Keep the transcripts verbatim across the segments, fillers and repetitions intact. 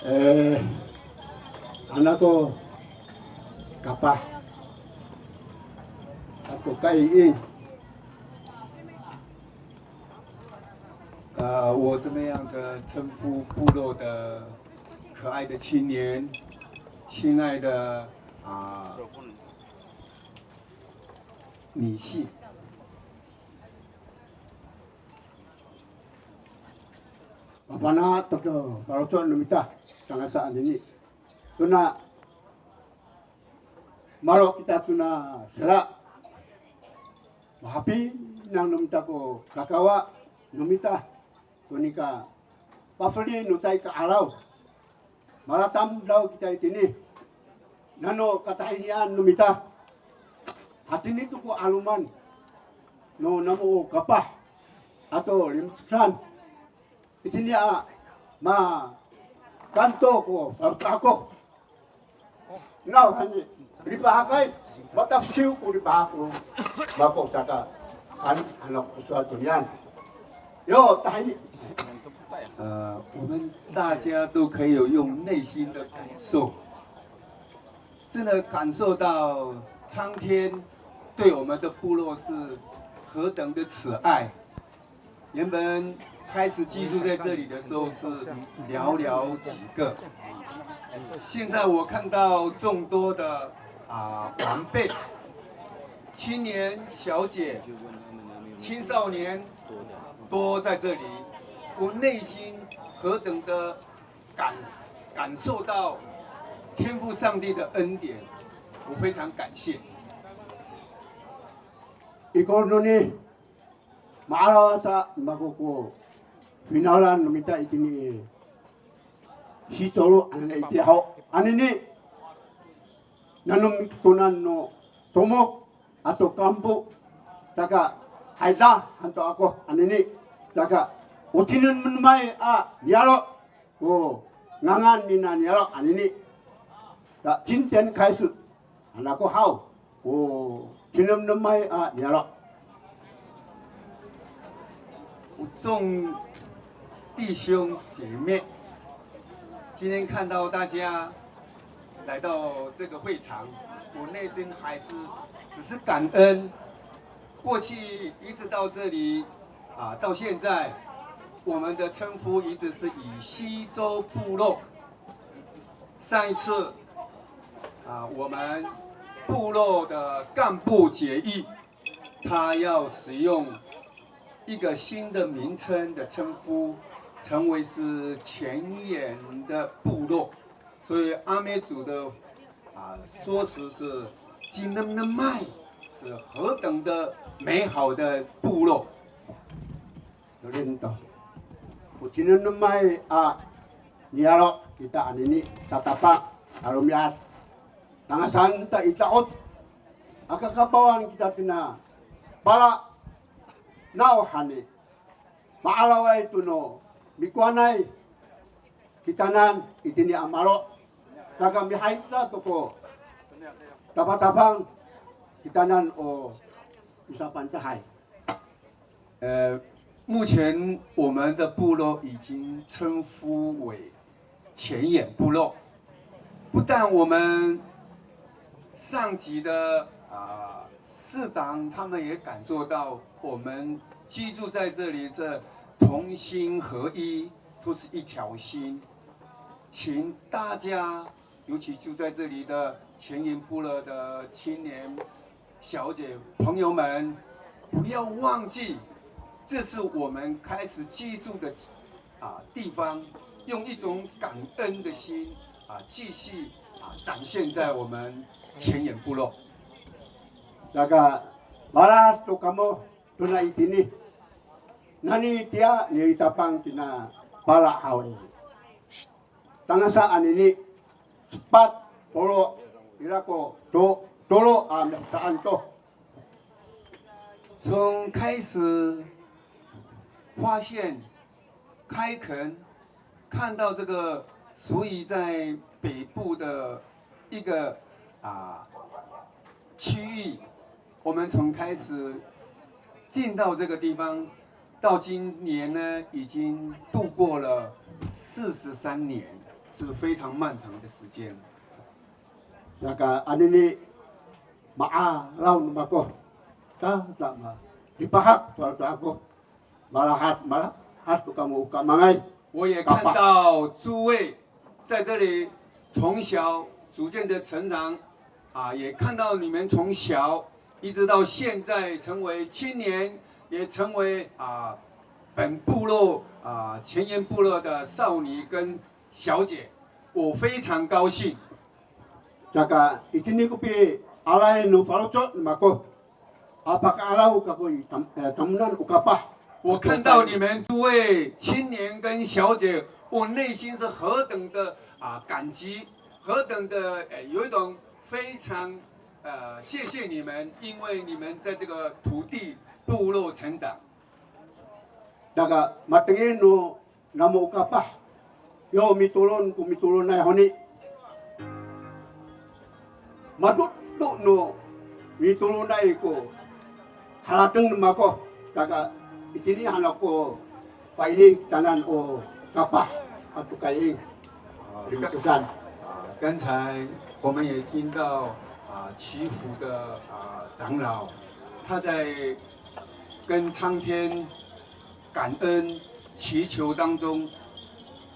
E, han ako kapah ato kaiing. 呃，我这么样的称呼部落的可爱的青年，亲爱的啊女性。Mafana' to ko faloco' no mita, tangasa anini. Tona malo kita tona sera. Mahapinang no mita ko kakawa no mita, to nika pafeli no caay ka'araw. Malatamdaw kita itini. Nano katahinian no mita. Hatini to ko 'aloman no namo o kapah ato limcesan. Itini a makanto ko faloco' ako. Nawhani, lipahakay, matafesiw ko lipahak no mako saka, han, han ako ko sowal to niyan. Yo, tahi. 呃，我们大家都可以有用内心的感受，真的感受到苍天对我们的部落是何等的慈爱。 原本开始居住在这里的时候是寥寥几个，现在我看到众多的，啊，晚辈、青年小姐、青少年都在这里，我内心何等的感，感受到天父上帝的恩典，我非常感谢。Ikor noni, ma'araw sa mako ko finawlan no mita itini i Sicolo anini itiya ho. Anini, nanom mitonan no tomok ato kampo, saka hayda han to ako anini, saka o cinemnemay a niyaro' ko ngangan nina niyaro' anini. Ta 今天开始, han ako haw, o cinemnemay a niyaro'. 众弟兄姐妹，今天看到大家来到这个会场，我内心还是只是感恩。过去一直到这里，啊，到现在，我们的称呼一直是以溪州部落。上一次，啊，我们部落的干部决议，他要使用一个新的名称的称呼，成为是泉眼的部落。所以阿美族的，啊，说辞是 cinemnemay，是何等的美好的部落。Lento. O cinemnemay a niyaro' kita anini tatapang a romi'ad. Tangasan ta i ta'ot, aka kapawan kita tina pala, nawhani ma'araway to no mikowanay kitanan itini a malo'. Saka mihayda to ko tapatapang kitanan o misaPangcahay. 呃，目前我们的部落已经称呼为泉眼部落，不但我们上级的，啊，市长他们也感受到我们居住在这里是同心合一，都是一条心。请大家，尤其住在这里的泉眼部落的青年 小姐朋友们，不要忘记，这是我们开始居住的，啊，地方，用一种感恩的心，啊，继续，啊，展现在我们泉眼部落。Saka, malas to kamo tona itini. Nani tiya nitapang tina pala haw i. Tangasa anini, sepat, tolo, ira ko, to, tolo a mihecaan to. 从开始发现开垦，看到这个属于在北部的一个，啊，区域，我们从开始进到这个地方，到今年呢，已经度过了四十三年是非常漫长的时间。Saka anini ma'araw no mako, ta, ta ma, lipahak to ako, malahad, malahad to kamo o kaemangay. 我也看到诸位在这里从小逐渐的成长，啊，也看到你们从小一直到现在成为青年，也成为，啊，本部落，啊，前沿部落的少女跟小姐，我非常高兴。Saka itini ko pialay no faloco' no mako, a, paka'araw kako i tam-, e, tamowanan o kapah. 我看到你们诸位青年跟小姐，我内心是何等的，啊，感激，何等的，呃，有一种非常，呃，谢谢你们，因为你们在这个土地部落成长。Saka matengil no namo o kapah, yo mitolon ko mitolonay honi. Madodo no mitolonay ko harateng no mako, saka itini han ako paini tanan o kapah ato kaying. 啊，刚-，啊，刚才我们也听到，啊，祈福的，啊，长老，他在跟苍天感恩祈求当中，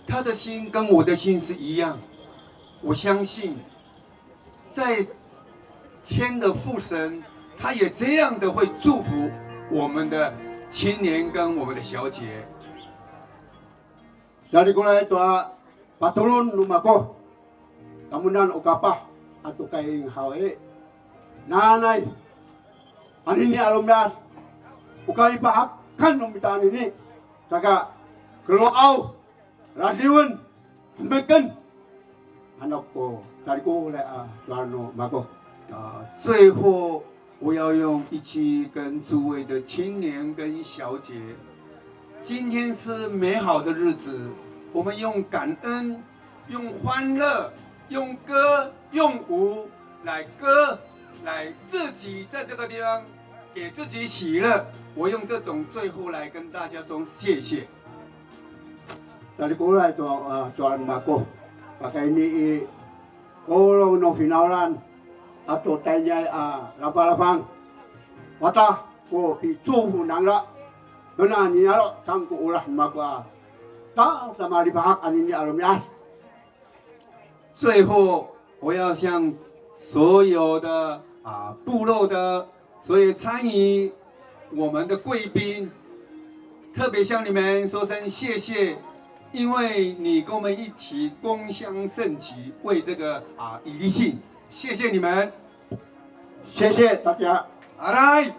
他的心跟我的心是一样。我相信，在天的父神，他也这样的会祝福我们的青年跟我们的小姐。 Sarikoray to a patolon no mako, tamowanan o kapah ato kaying haw i, nanay anini a romi'ad, o kalipahakan no mita anini, saka kelo'aw, radiwen, hemeken, ano ko sarikoray a sowal no mako. 啊，最后我要用一句跟诸位的青年跟小姐，今天是美好的日子，我们用感恩，用欢乐，用歌，用舞来歌，来自己在这个地方给自己喜乐。我用这种最后来跟大家说谢谢。Sarikoray to, a, sowal no mako. Pakayni i polong no finawlan ato tayniay a lafalafang. Wata ko picofo nangra, mena niyaro' saan ko olah no mako a, ta, samalipahak anini a romi'ad. 最后，我要向所有的，啊，部落的所有参与我们的贵宾，特别向你们说声谢谢，因为你跟我们一起共襄盛举，为这个，啊，ilisin，谢谢你们。谢谢大家。Aray。